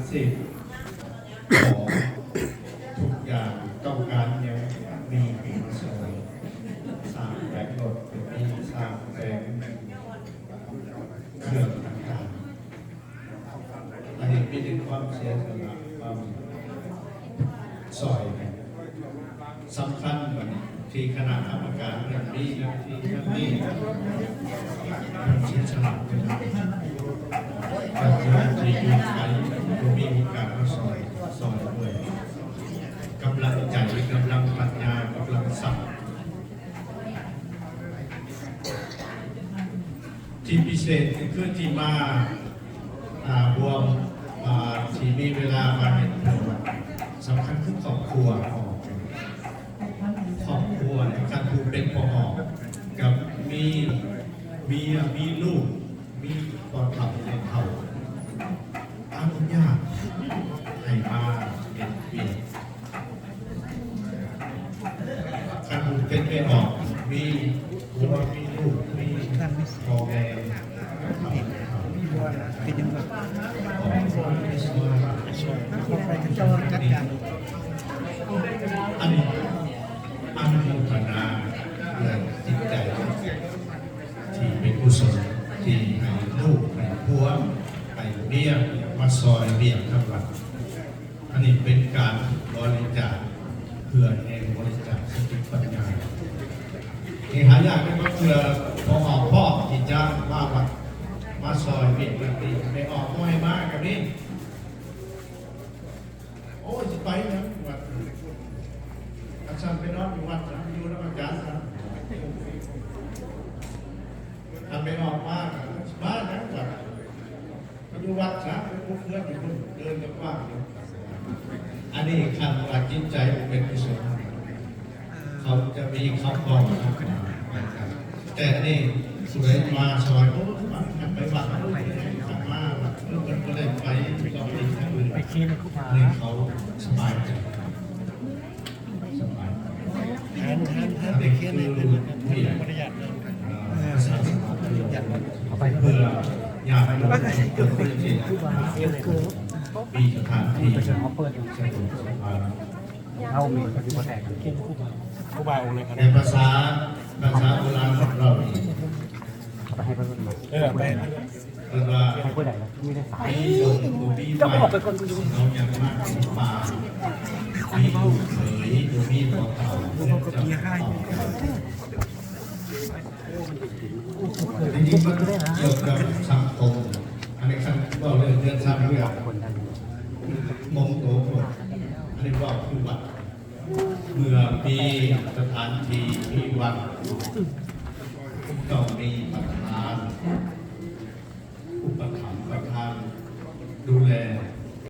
ເສດຂອງທຸກຢ່າງ ຕ້ອງການຫຍັງມີໃຫ້ມາຊ່ອຍ ສ້າງແປງລົດກໍມີ ສ້າງແປງເຄື່ອງຕ່າງໆ ອັນນີ້ມີແຕ່ຄວາມເສຍສະຫຼະ ຄວາມຊ່ອຍກັນ. ສຳຄັນບັດນີ້ທີ່ຄະນະກຳມະການເພິ່ນມີໜ້າທີ່ທາງນີ້ ເພິ່ນເສຍສະຫຼະເວລາ ແຕ່ເພິ່ນທີ່ຢູ່ໄກບໍ່ມີໂອກາດມາຊ່ອຍ ຊ່ອຍດ້ວຍກຳລັງໃຈ ກຳລັງປັນຍາ ກຳລັງຊັບ ທີ່ພິເສດກໍຄືທີ່ມາ ອ່າ ຮ່ວມ ອ່າ ທີ່ມີເວລາມາເຮັດບຸນ ສຳຄັນຄືຄອບຄົວ ຄອບຄົວ ແລະ ຄັນຜູ້ເປັນພໍ່ອອກ ກັບມີເມຍ ມີລູກ ມີພໍ່ເຖົ້າແມ່ເຖົ້າ ອະນຸຍາດໃຫ້ມາເຮັດວຽກ. ຄັນຜູ້ເປັນແມ່ອອກ ມີຜົວ ມີລູກ ມີພໍ່ແມ່ ເປັນຫຍັງວະ? ອັນນີ້ອະນຸໂມທະນາດ້ວຍຈິດໃຈທີ່ເປັນກຸສົນ ທີ່ໃຫ້ລູກ ໃຫ້ຜົວ ໃຫ້ເມຍມາຊ່ອຍວຽກທາງວັດ. ອັນນີ້ເປັນການບໍລິຈາກເພື່ອແຮງບໍລິຈາກສະຕິປັນຍາ ທີ່ຫາຍາກໃນບາງເທື່ອ ພໍອອກພ້ອມທີ່ຈະມາວັດ ມາຊ່ອຍວຽກແບບນີ້ ແມ່ອອກບໍ່ໃຫ້ມາກໍມີ. ໂອ້ຍ ຊິໄປຫຍັງວັດ? ຄັນຊັ້ນໄປນອນຢູ່ວັດຊະ ຢູ່ນຳອາຈານຊະ. ຄັນແມ່ອອກມາກໍຊິມາຫຍັງວັດ? ໄປຢູ່ວັດຊະ ໄປປຸກເຮືອນຢູ່ພຸ້ນ ເດີນກໍກວ້າງຢູ່. ອັນນີ້ຄັນວ່າຈິດໃຈບໍ່ເປັນກຸສົນ ເຂົາຈະມີຄຳເວົ້າ ແຕ່ອັນນີ້ຜູ້ໃດມາຊ່ອຍ ໂອ້ຍ ມັນຢາກໄປວັດ ມາວັດ ເພິ່ນບໍ່ໄດ້ໄປ ຕ້ອງໄປທາງອື່ນ ໄປເຄນໃຫ້ຄູບາ ໃຫ້ເຂົາສະບາຍໃຈ. ສະບາຍ ອັນນີ້ຄືວຽກ ເອີ ອາສາສະໝັກ ເພື່ອຍາດໂຍມ ເພື່ອເກີດເປັນເຂດມີສະຖານທີ່ສະຫງົບສະຫງານ ເຮົາມີປະຕິບັດແທ້ ຄູບາອົງໃດ ໃນພາສາ ພາສາໂບລານຂອງເຮົານີ້ ເອີ ໄປ ເພິ່ນວ່າ ໃຫ້ຜູ້ໃດລະ ມີແຕ່ສາຍ ມີລົມບໍ່ມີໄຟ ເຈົ້າອອກໄປກ່ອນ ເຮົາຍັງມາເປັນປ່າ ມີລູກເຂີຍ ບໍ່ມີພໍ່ເຖົ້າ ເຮືອນຈຳຕ້ອງ ທີ່ນີ້ມັນກ່ຽວກັບສັງຄົມ ອັນນີ້ຄັນເວົ້າເລື່ອງເຮືອນຊານເຮືອນ ມົງໂຕຄົນ ອັນນີ້ເວົ້າຄືວັດ ເມື່ອມີສະຖານທີ່ ມີວັດ ຕ້ອງມີປະທານ